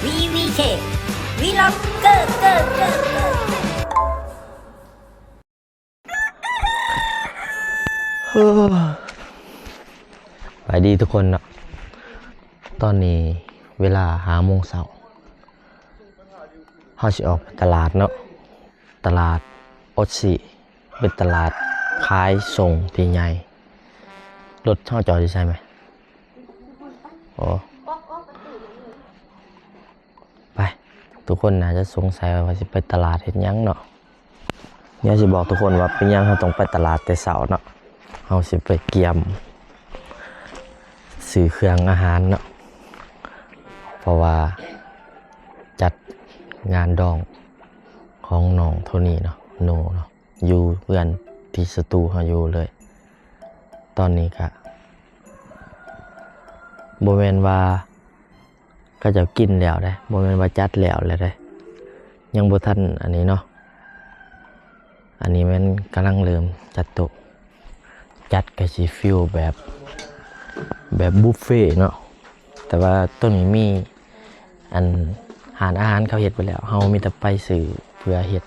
วีวีเค วีล็อกเกอร์ เกอร์ เกอร์ เกอร์ สบายดีทุกคนเนาะ ตอนนี้เวลาห้าโมงเช้า เฮาสิออกไปตลาดเนาะ ตลาดออสซี่ เป็นตลาดขายส่งที่ใหญ่ รถเฮาจอดอยู่ไสแมะ โอ้ ไป ทุกคนน่าจะสงสัยว่าสิไปตลาดเฮ็ดหยังเนาะ เดี๋ยวสิบอกทุกคนว่าเป็นหยังเฮาต้องไปตลาดแต่เช้าเนาะ เฮาสิไปเกียมซื้อเครื่องอาหารเนาะ เพราะว่าจัดงานดองของน้องโทนี่เนาะ โนเนาะ อยู่เฮือนที่สตูเฮาอยู่เลย ตอนนี้ก็บ่แม่นว่า เขาเจ้ากินแล้วเด้ บ่แม่นว่าจัดแล้วแล้วเด้ ยังบ่ทันอันนี้เนาะ อันนี้แม่นกำลังเริ่มจัดโต๊ะ จัดก็สิฟีลแบบ แบบบุฟเฟต์เนาะ แต่ว่าโตนี้มีอัน ร้านอาหารเขาเฮ็ดไว้แล้ว เฮามีแต่ไปซื้อเพื่อเฮ็ด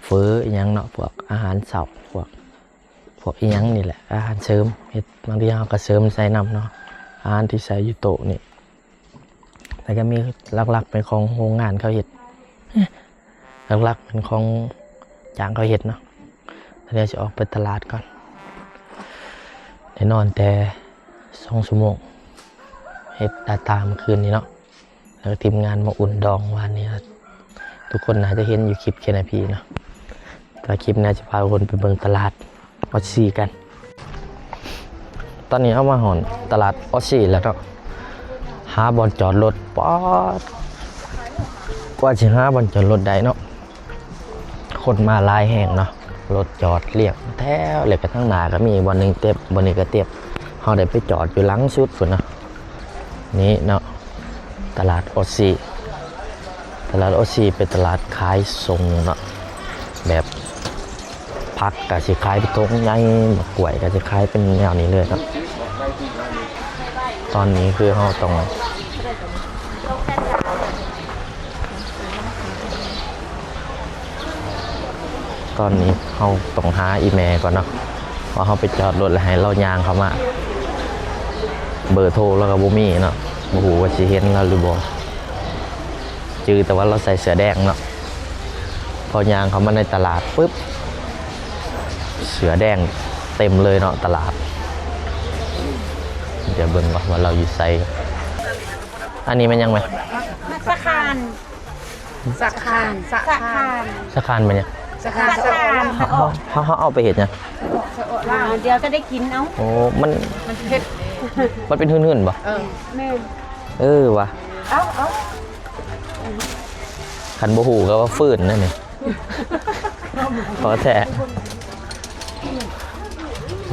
เฟออิหยังเนาะ พวกอาหารเช้า พวก พวกอิหยังนี่แหละ อาหารเสริม เฮ็ด บางทีเฮาก็เสริมใส่นำเนาะ อาหารที่ใส่อยู่โต๊ะนี่ แล้วก็มีหลักๆเป็นของโรงงานเขาเฮ็ด หลักๆเป็นของจ้างเขาเฮ็ดเนาะ เดี๋ยวสิออกไปตลาดก่อน ได้นอนแต่สองชั่วโมง เฮ็ดดาต้าเมื่อคืนนี้เนาะ แล้วก็ทีมงานมาอุ่นดองวานนี้ ทุกคนน่าจะเห็นอยู่คลิปเคนาพีเนาะ แต่คลิปหน้าจะพาทุกคนไปเบิ่งตลาดออสซี่กัน ตอนนี้เฮามาฮอดตลาดออสซี่แล้วเนาะ หาบ่อนจอดรถ ป๊าด กว่าสิหาบ่อนจอดรถได้เนาะ คนมาหลายแฮงเนาะ รถจอดเรียงแถว แล้วก็ทางหน้าก็มีบ่อนหนึ่งเต็ม บ่อนนี้ก็เต็ม เฮาได้ไปจอดอยู่หลังสุดพุ้นเนาะ นี่เนาะ ตลาดออสซี่ ตลาดออสซี่เป็นตลาดขายส่งเนาะ แบบผักก็สิขายเป็นถุงใหญ่ บักกล้วยก็สิขายเป็นแนวนี้เลยเนาะ ตอนนี้คือเฮาต้อง ตอนนี้เฮาต้องหาอีแม่ก่อนเนาะ ว่าเฮาไปจอดรถแล้วให้ลาวย่างเข้ามา เบอร์โทรลาวก็บ่มีเนาะ บ่ฮู้ว่าสิเห็นลาวหรือบ่ จื่อแต่ว่าลาวใส่เสื้อแดงเนาะ พอย่างเข้ามาในตลาดปึ๊บ เสื้อแดงเต็มเลยเนาะตลาด เดี๋ยวเบิ่งก่อนว่าลาวอยู่ไส อันนี้แม่นหยังแมะ สะขาน สะขาน สะขาน สะขานแม่นหยัง สะขาน สะขาน เฮา เฮา เฮา เฮาเอาไปเฮ็ดหยัง เดี๋ยวจะได้กินเอา โอ้ มัน มันเผ็ด มันเป็นหื่นๆบ่ เออ แม่น เออว่ะ เอา เอา คันบ่ฮู้ก็ว่าฟืนนั่นนี่ ขอแท้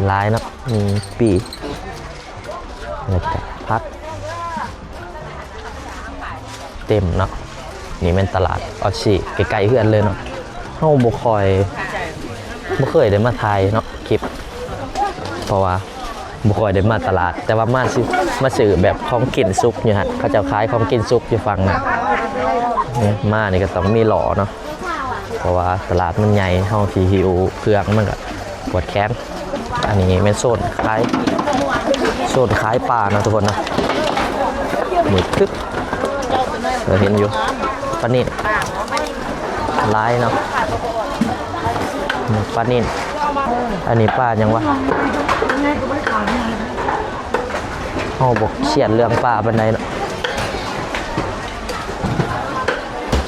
หลายเนาะ มีปี แล้วก็ผัก เต็มเนาะ นี่แม่นตลาดออสซี่ ใกล้ๆเฮือนเลยเนาะ เฮาบ่ค่อย บ่เคยได้มาถ่ายเนาะ คลิป เพราะว่าบ่ค่อยได้มาตลาด แต่ว่ามาซื้อ มาซื้อแบบของกินสุกอยู่หั่น เขาเจ้าขายของกินสุกอยู่ฝั่งนั้น นี่ มานี่ก็ต้องมีหล่อเนาะ เพราะว่าตลาดมันใหญ่ เฮาสิหิ้วเครื่องมันก็ปวดแขน อันนี้แม่นโซนขาย โซนขายปลาเนาะทุกคนเนาะ มืดตึ๊บ เราเห็นอยู่ ปลานิล หลายเนาะ ปลานิล อันนี้ปลาหยังวะ เฮาบ่เซียนเรื่องปลาปานใดเนาะ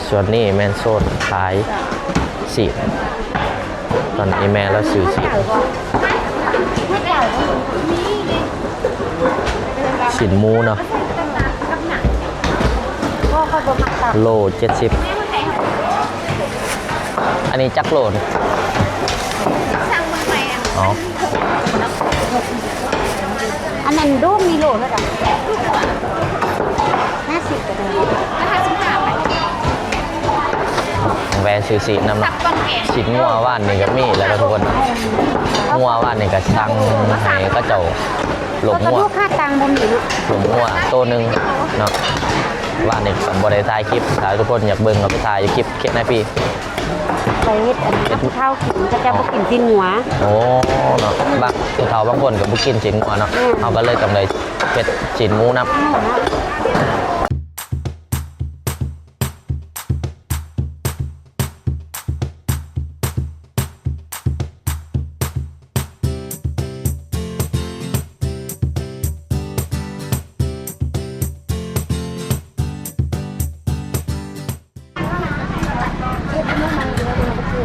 ส่วนนี้แม่นโซนขายซีน ตอนนี้แม่ลาวซื้อซีน ซีนหมูเนาะ โลเจ็ดสิบ อันนี้จักโลนี่ อ๋อ อันนั้นลูกนี่โลเท่าใด ห้าสิบ ก็ได้ แวะซื้อซีนนำเนาะ ซีนงัววานนี่ก็มีแล้วก็ทุกคน งัววานนี่ก็สั่งให้เขาเจ้าหลบงัว เอากระดูกขาตังบ่มีเนาะ หลบงัวโตหนึ่งเนาะ ວານນີ້ກໍບໍ່ໄດ້ຖ່າຍຄລິບ ຖ້າທຸກຄົນຢາກເບິ່ງກໍໄປຖ່າຍຢູ່ຄລິບເຄນໄອພີ ໄປເຮັດອັນນີ້ກັບຜູ້ເຖົ້າກິນ ເຂົາເຈົ້າບໍ່ກິນຊີ້ນງົວ. ໂອ້ ເນາະ ບາງຜູ້ເຖົ້າບາງຄົນກໍບໍ່ກິນຊີ້ນງົວເນາະ ແມ່ນ ເຮົາກໍເລີຍຕ້ອງໄດ້ເຮັດຊີ້ນໝູນຳ.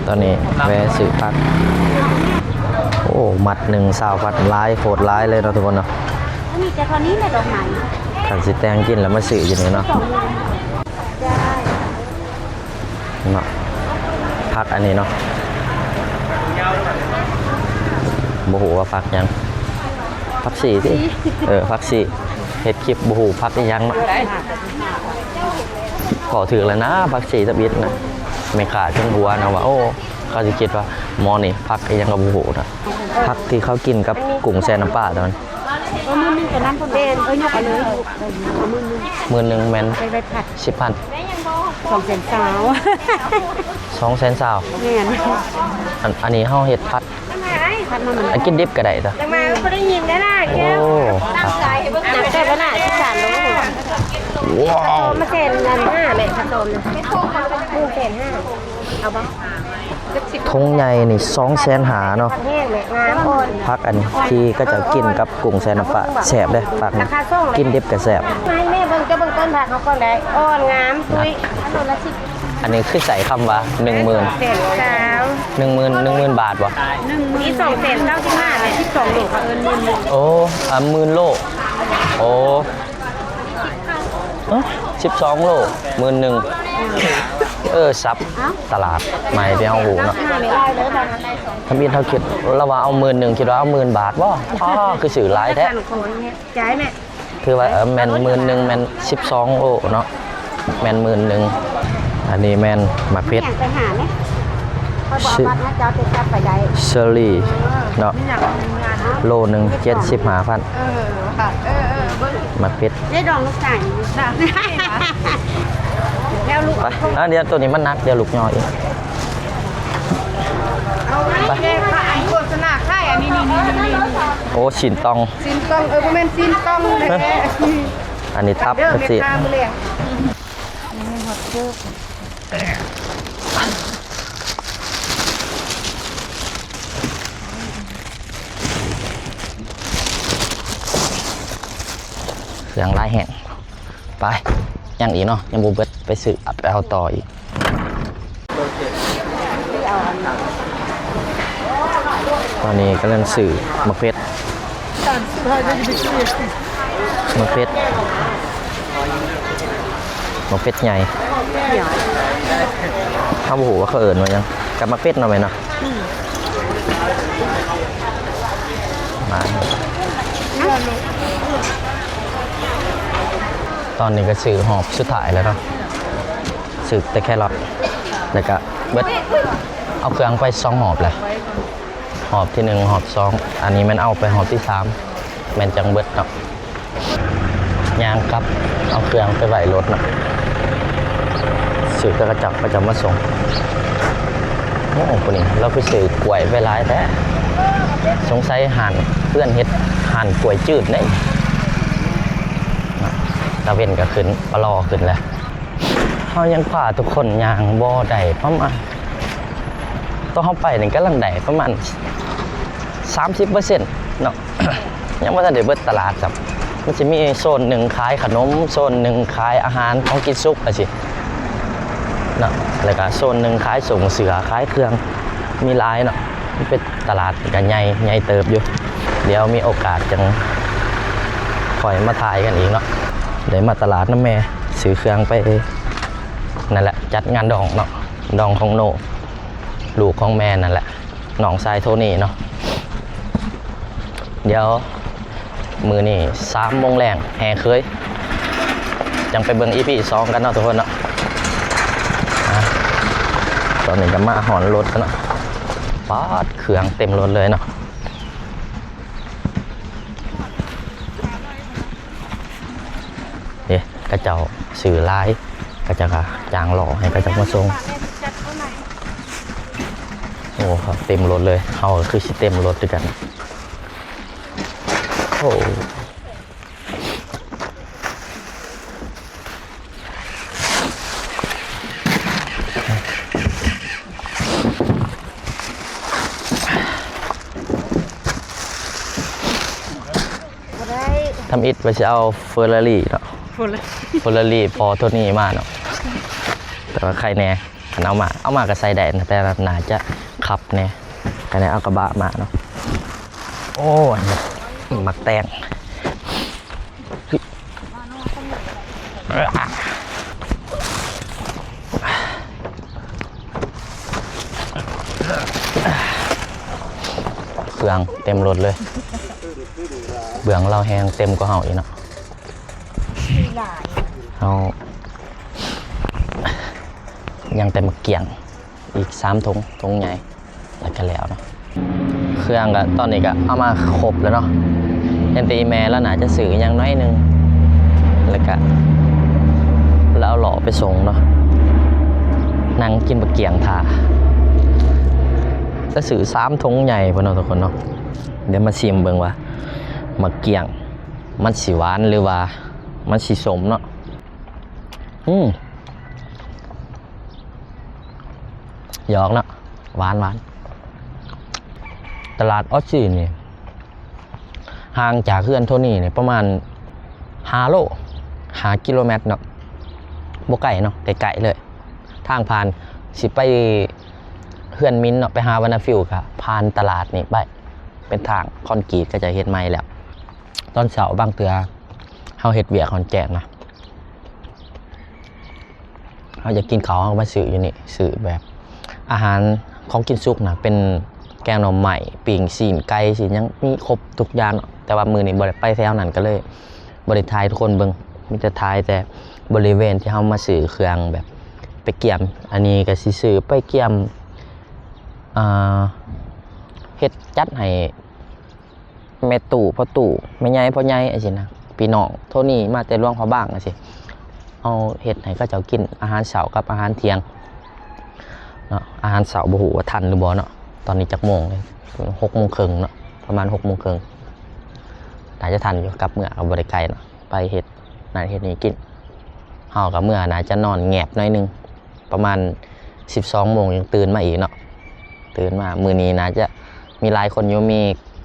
ຕອນນີ້ແວ່ຊື້ຜັກ ໂອ້ ມັດໜຶ່ງຊາວພັນ ຫຼາຍໂຄດຫຼາຍເລີຍເນາະທຸກຄົນເນາະ. ມີແຕ່ເທົ່ານີ້ແຫຼະດອກໄມ້ ຄັນຊິແຕ່ງກິນແລ້ວມາຊື້ຢູ່ນີ້ເນາະ. ເນາະ ຜັກອັນນີ້ເນາະ ບໍ່ຮູ້ວ່າຜັກຫຍັງ ຜັກຊີຕິ ເອີ ຜັກຊີ ເຮັດຄລິບບໍ່ຮູ້ຜັກອີ່ຫຍັງເນາະ. ເວົ້າຖືກແລ້ວນະ ຜັກຊີທຳອິດນະ ແມ່ຄ້າເທິງຫົວນະວ່າ ໂອ້ ເຂົາຊິຄິດວ່າໝໍນີ້ຜັກອີ່ຫຍັງກໍບໍ່ຮູ້ນະ ຜັກທີ່ເຂົາກິນກັບກຸ້ງແຊ່ນ້ຳປາຕອນ ເອີ ໝື່ນໜຶ່ງຕົວນັ້ນພຸ້ນ ແມ່ນ ເອີ ຍົກເອົາເລີຍ ໝື່ນໜຶ່ງ ໝື່ນໜຶ່ງແມ່ນ ໄປໄວ້ພັດ ສິບພັນ ສອງແສນຊາວ ສອງແສນຊາວ ແມ່ນ ອັນ ອັນນີ້ເຮົາເຮັດຜັດ ພັດມາມັນ ອັນກິນດິບກໍໄດ້ຕົວະ ແລ້ວມາກໍໄດ້ຍິນໄດ້ລະ ໂອ້ ແລ້ວ ໜັກແຕ່ບໍ່ໜັກ ສິບສາມໂລ ວ້າວ ມາແສນຫ້າແມ່ ຂ້າວຕົ້ມນະ ໜຶ່ງແສນຫ້າ ເອົາບໍ່? ຖົງໃຫຍ່ນີ້ສອງແສນຫ້າເນາະ ແຫ້ງແຫຼະ ງາມອ່ອນ ຜັກອັນທີ່ເຂົາເຈົ້າກິນກັບກຸ້ງແຊ່ນ້ຳປາ ແຊບເດ້ຜັກນີ້ ກິນດິບກໍແຊບ. ໃຫ້ແມ່ເບິ່ງ ເຈົ້າເບິ່ງຕົ້ນຜັກເຮົາກ່ອນໄດ້ ອ່ອນງາມ ຕຸ້ຍ ອັນນັ້ນລະສິບ ອັນນີ້ຄືໃສ່ຄຳວ່າໜຶ່ງໝື່ນ ແສນຊາວ ໜຶ່ງໝື່ນ ໜຶ່ງໝື່ນບາດບໍ່? ໜຶ່ງໝື່ນ ສອງແສນເກົ້າສິບຫ້າ ແລະ ສິບສອງໂລ ເຂົາເອີ້ນໝື່ນໂລ ໂອ້ ອາ ໝື່ນໂລ ໂອ້ ເອີ ສິບສອງໂລ ໝື່ນໜຶ່ງ ເອີ ສັບຕະຫຼາດໃໝ່ທີ່ເຮົາຮູ້ເນາະ ທຳອິດເຮົາຄິດ ລາວວ່າເອົາໝື່ນໜຶ່ງ ຄິດວ່າເອົາໝື່ນບາດບໍ່ ອໍ ຄືຊື້ຫຼາຍແທ້ ຈັນຄົນເຮັດໃຈແມ່ ຖືວ່າ ເອີ ແມ່ນໝື່ນໜຶ່ງ ແມ່ນສິບສອງໂລເນາະ ແມ່ນໝື່ນໜຶ່ງ ອັນນີ້ແມ່ນໝາກເຜັດ ໄປຫາແມ່ ຂ້ອຍບໍ່ເອົາບັດໃຫ້ເຈົ້າ ແຕ່ເຈົ້າໄປໄດ້ ເຊີຣີເນາະ ໂລໜຶ່ງເຈັດສິບຫ້າພັນ ເອີ ເອີ ເອີ ເບິ່ງ ໝາກເຜັດ ໄດ້ດອງລູກຊາຍ ແລ້ວລູກ ໄປ ອ່າ ດຽວໂຕນີ້ມັນໜັກ ດຽວລູກຍໍອີກ ເອົາໄວ້ ໄປ ເດ້ ຂາຍ ໂຄສະນາຂາຍ ອັນນີ້ ນີ້ ນີ້ ນີ້ ໂອ້ ຊີ້ນຕ່ອງ ຊີ້ນຕ່ອງ ເອີ ບໍ່ແມ່ນຊີ້ນຕ່ອງເດ້ ອັນນີ້ຕັບ ເດີ ຈັ່ງຊີ້ ແມ່ຄ້າມື້ແລງ ເຄື່ອງຫຼາຍແຮງ ໄປ ຍັງອີກເນາະ ຍັງບໍ່ເບິດ ໄປຊື້ ໄປເອົາຕໍ່ອີກ. ຕອນນີ້ກຳລັງຊື້ໝາກເຜັດ ໝາກເຜັດ ໝາກເຜັດໃຫຍ່ ເຮົາບໍ່ຮູ້ວ່າເຂົາເອີ້ນວ່າຫຍັງ ກັບໝາກເຜັດເນາະແມ່ເນາະ. ອືມ ມາ ຕອນນີ້ກໍຊື້ຮອບສຸດທ້າຍແລ້ວເນາະ ຊື້ແຕ່ແຄຣອດ ແລ້ວກະເບິດ ເອົາເຄື່ອງໄປສອງຮອບແລ້ວ ຮອບທີໜຶ່ງ ຮອບສອງ ອັນນີ້ແມ່ນເອົາໄປຮອບທີສາມ ແມ່ນຈັ່ງເບິດເນາະ. ຍ່າງກັບເອົາເຄື່ອງໄປໄວ້ລົດເນາະ ຊື້ກັບເຂົາເຈົ້າ ເຂົາເຈົ້າມາສົ່ງ. ໂອ້ ຜູ້ນີ້ລາວຄືຊື້ກ້ວຍໄປຫຼາຍແທ້ ສົງໄສຮ້ານເພື່ອນເຮັດຮ້ານກ້ວຍຈືດເດ້. ຕາເວັນກໍຂຶ້ນ ປະລໍຂຶ້ນແລ້ວ. ເຮົາຍັງພາທຸກຄົນຍ່າງບໍ່ໄດ້ປະມານ ຕອນເຮົາໄປນີ້ກຳລັງໄດ້ປະມານສາມສິບເປີເຊັນເນາະ ຍັງບໍ່ທັນໄດ້ເບິດຕະຫຼາດຊ້ຳ. ມັນຊິມີໂຊນໜຶ່ງຂາຍຂະໜົມ ໂຊນໜຶ່ງຂາຍອາຫານຂອງກິນສຸກຈັ່ງຊີ້ເນາະ ແລ້ວກະໂຊນໜຶ່ງຂາຍໂສ້ງເສື້ອ ຂາຍເຄື່ອງ ມີຫຼາຍເນາະ. ມັນເປັນຕະຫຼາດກະໃຫຍ່ ໃຫຍ່ເຕີບຢູ່ ດຽວມີໂອກາດຈັ່ງຄ່ອຍມາຖ່າຍກັນອີກເນາະ. ໄດ້ມາຕະຫຼາດນຳແມ່ ຊື້ເຄື່ອງໄປ ນັ້ນແຫຼະ ຈັດງານດອງເນາະ ດອງຂອງໂນ ລູກຂອງແມ່ນັ້ນແຫຼະ ນ້ອງຊາຍໂທນີ້ເນາະ. ດຽວມື້ນີ້ສາມໂມງແລງແຫ່ເຂີຍ ຈັ່ງໄປເບິ່ງອີພີສອງກັນເນາະທຸກຄົນເນາະ. ອາ ຕອນນີ້ກໍມາຮອດລົດແລ້ວເນາະ ປາດ ເຄື່ອງເຕັມລົດເລີຍເນາະ. ເອີ ເຂົາເຈົ້າຊື້ຫຼາຍ ເຂົາເຈົ້າກໍຈ້າງລໍ້ໃຫ້ເຂົາເຈົ້າມາສົ່ງ. ໂອ້ ເຕັມລົດເລີຍ ເຮົາກໍຄືຊິເຕັມລົດຄືກັນ. ໂອ້ ບໍ່ໄດ້ ທຳອິດວ່າຊິເອົາເຟີຣາຣີເນາະ ເຟີຣາຣີ ເຟີຣາຣີພໍ່ໂທນີ້ມາເນາະ ແຕ່ວ່າໄຄແດ່ ຄັນເອົາມາ ເອົາມາກໍໃຊ້ໄດ້ນະ ແຕ່ໜ້າຈະຂັບແດ່ ໄຄແດ່ເອົາກະບະມາເນາະ. ໂອ້ຍ ໝາກແຕງ ເຄື່ອງເຕັມລົດເລີຍ ເບື້ອງລາວແຮງເຕັມກວ່າເຮົາອີກເນາະ. ເຮົາຍັງແຕ່ໝາກກ້ຽງ ອີກສາມຖົງ ຖົງໃຫຍ່ ແລ້ວກໍແລ້ວເນາະ. ເຄື່ອງກໍຕອນນີ້ກໍເອົາມາຄົບແລ້ວເນາະ ຍັງແຕ່ອີ່ແມ່ລາວໜ້າຈະຊື້ຫຍັງໜ້ອຍໜຶ່ງ ແລ້ວກໍລາວເອົາລໍ້ໄປສົ່ງເນາະ. ນັ່ງກິນບັກກ້ຽງຖ້າ ລາວຊື້ສາມຖົງໃຫຍ່ພຸ້ນເນາະທຸກຄົນເນາະ. ດຽວມາຊີມເບິ່ງວ່າໝາກກ້ຽງມັນຊິຫວານ ຫຼືວ່າມັນຊິສົ້ມເນາະ. ອືມ ຢອກເນາະ ຫວານໆ. ຕະຫຼາດອອດຊີນີ້ ຫ່າງຈາກເຮືອນໂທນີ້ນີ້ປະມານຫ້າໂລ ຫ້າກິໂລແມັດເນາະ ບໍ່ໄກເນາະ ໃກ້ໆເລີຍ. ທາງຜ່ານຊິໄປເຮືອນມິນເນາະ ໄປຫາວັນນາຟິວ ກະຜ່ານຕະຫຼາດນີ້ໄປ ເປັນທາງຄອນກຣີດ ເຂົາເຈົ້າເຮັດໃໝ່ແລ້ວ. ຕອນເຊົ້າບາງເທື່ອເຮົາເຮັດວຽກຮອດແຈ້ງນະ ເຮົາຢາກກິນເຂົ້າ ເຮົາກໍມາຊື້ຢູ່ນີ້ ຊື້ແບບອາຫານຂອງກິນສຸກນະ ເປັນແກງໜໍ່ໄມ້ ປີ້ງຊີ້ນໄກ່ຊີ້ນຫຍັງ ມີຄົບທຸກຢ່າງເນາະ. ແຕ່ວ່າມື້ນີ້ບໍ່ໄດ້ໄປແຖວນັ້ນ ກໍເລີຍບໍ່ໄດ້ຖ່າຍໃຫ້ທຸກຄົນເບິ່ງ ມີແຕ່ຖ່າຍແຕ່ບໍລິເວນທີ່ເຮົາມາຊື້ເຄື່ອງແບບໄປກຽມ. ອັນນີ້ກໍຊິຊື້ໄປກຽມ ອ່າ ເຮັດຈັດໃຫ້ ແມ່ຕູ້ ພໍ່ຕູ້ ແມ່ໃຫຍ່ ພໍ່ໃຫຍ່ ຈັ່ງຊີ້ນະ ພີ່ນ້ອງໂທນີ້ມາແຕ່ຫຼວງພະບາງ ຈັ່ງຊີ້ ເຮົາເຮັດໃຫ້ເຂົາເຈົ້າກິນອາຫານເຊົ້າກັບອາຫານທ່ຽງເນາະ. ອາຫານເຊົ້າບໍ່ຮູ້ວ່າທັນຫຼືບໍ່ເນາະ ຕອນນີ້ຈັກໂມງ ຫົກໂມງເຄິ່ງເນາະ ປະມານຫົກໂມງເຄິ່ງ ໜ້າຈະທັນຢູ່ ກັບເມືອກໍບໍ່ໄດ້ໄກເນາະ ໄປເຮັດນັ້ນເຮັດນີ້ກິນ. ເຮົາກໍເມືອໜ້າຈະນອນແງບໜ້ອຍໜຶ່ງ ປະມານສິບສອງໂມງຍັງຕື່ນມາອີກເນາະ. ຕື່ນມາມື້ນີ້ໜ້າຈະມີຫຼາຍຄົນຢູ່ ມີ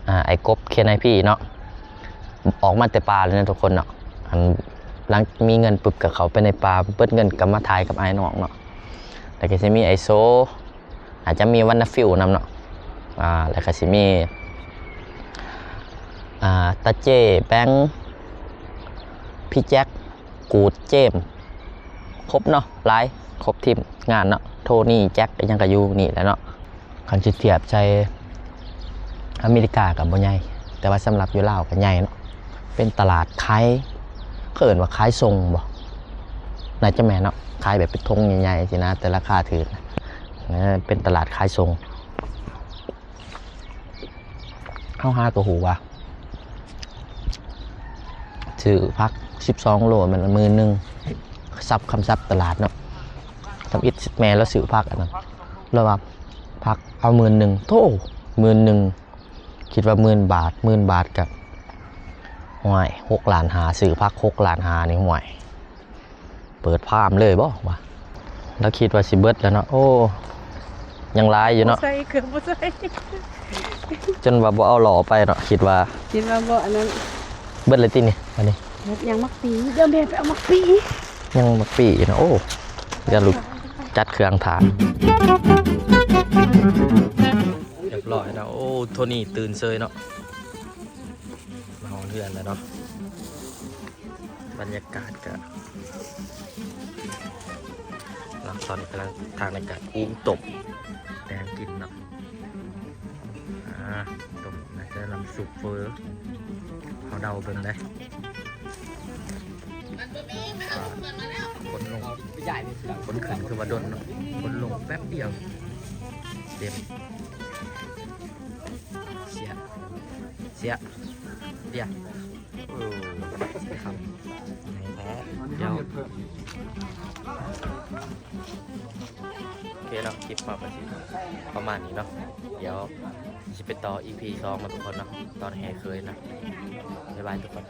ອ່າ ອ້າຍກົບ ເຄນໄອພີ ເນາະ ອອກມາແຕ່ປ່າເລີຍນະທຸກຄົນເນາະ. ອັນ ຫຼັງມີເງິນປຶບກໍເຂົ້າໄປໃນປ່າ ເບິດເງິນກໍມາຖ່າຍກັບອ້າຍນ້ອງເນາະ. ແລ້ວກໍຊິມີອ້າຍໂຊ ອາດຈະມີວັນນາຟິວນຳເນາະ ອ່າ ແລ້ວກໍຊິມີ ອ່າ ຕາເຈ້ ແບັງ ພີ່ແຈັກ ກູດ ເຈມ ຄົບເນາະ ຫຼາຍ ຄົບທີມງານເນາະ ໂທນີ ແຈັກ ອີ່ຫຍັງກໍຢູ່ນີ້ແຫຼະເນາະ. ຄັນຊິທຽບໃສ່ອາເມລິກາກໍບໍ່ໃຫຍ່ ແຕ່ວ່າສຳລັບຢູ່ລາວກໍໃຫຍ່ເນາະ. ເປັນຕະຫຼາດຂາຍ ເຂົາເອີ້ນວ່າຂາຍສົ່ງບໍ? ໜ້າຈະແມ່ນເນາະ ຂາຍແບບເປັນຖົງໃຫຍ່ໆ ຊີ້ນະ ແຕ່ລາຄາຖືກ. ເປັນຕະຫຼາດຂາຍສົ່ງ. ເຮົາຫາກໍຮູ້ວ່າ ຊື້ຜັກສິບສອງໂລແມ່ນໝື່ນໜຶ່ງ ສັບຄຳສັບຕະຫຼາດເນາະ. ທຳອິດແມ່ລາວຊື້ຜັກອັນນັ້ນ ລາວວ່າ ຜັກເອົາໝື່ນໜຶ່ງ ໂທ້ ໝື່ນໜຶ່ງ ຄິດວ່າໝື່ນບາດ ໝື່ນບາດກະ ຫ້ວຍ ຫົກລ້ານຫ້າ ຊື້ຜັກຫົກລ້ານຫ້ານີ້ ຫ້ວຍ ເປີດຟາມເລີຍບໍ່ວະ? ລາວຄິດວ່າຊິເບິດແລ້ວເນາະ. ໂອ້ ຍັງຫຼາຍຢູ່ເນາະ ໃສ່ເກືອບບໍ່ໃສ່ ຈົນວ່າບໍ່ເອົາລໍ້ໄປເນາະ ຄິດວ່າ ຄິດວ່າບໍ່ອັນນັ້ນ. ເບິດແລ້ວຕິນີ້ ອັນນີ້ ຍັງໝາກປີ ດຽວແມ່ໄປເອົາໝາກປີ ຍັງໝາກປີເນາະ. ໂອ້ ດຽວລູກຈັດເຄື່ອງຖ້າ ຮຽບຮ້ອຍເນາະ. ໂອ້ ໂທນີ້ຕື່ນເຊີຍເນາະ ມາຮອດເຮືອນແລ້ວເນາະ. ບັນຍາກາດກະ ເນາະ ຕອນນີ້ກຳລັງ ທາງນີ້ກະອຸຕົ້ມແນວກິນເນາະ. ອ່າ ຕົ້ມໜ້າຈະນ້ຳຊຸບເຟີ ເຮົາເດົາເບິ່ງເດ້. ອ່າ ຄົນລົງ ຄົນຂຶ້ນຄືວ່າດົນເນາະ ຄົນລົງແປັບດຽວ ເຕັມ ເສຍ ເສຍ ດຽວ ເອີ ຄຳໃຫຍ່ແທ້ ດຽວ ໂອເຄເນາະ ຄລິບເຮົາກໍຊິປະມານນີ້ເນາະ ດຽວຊິໄປຕໍ່ ອີພີສອງ ເນາະທຸກຄົນເນາະ ຕອນແຫ່ເຂີຍເນາະ ບາຍບາຍທຸກຄົນ.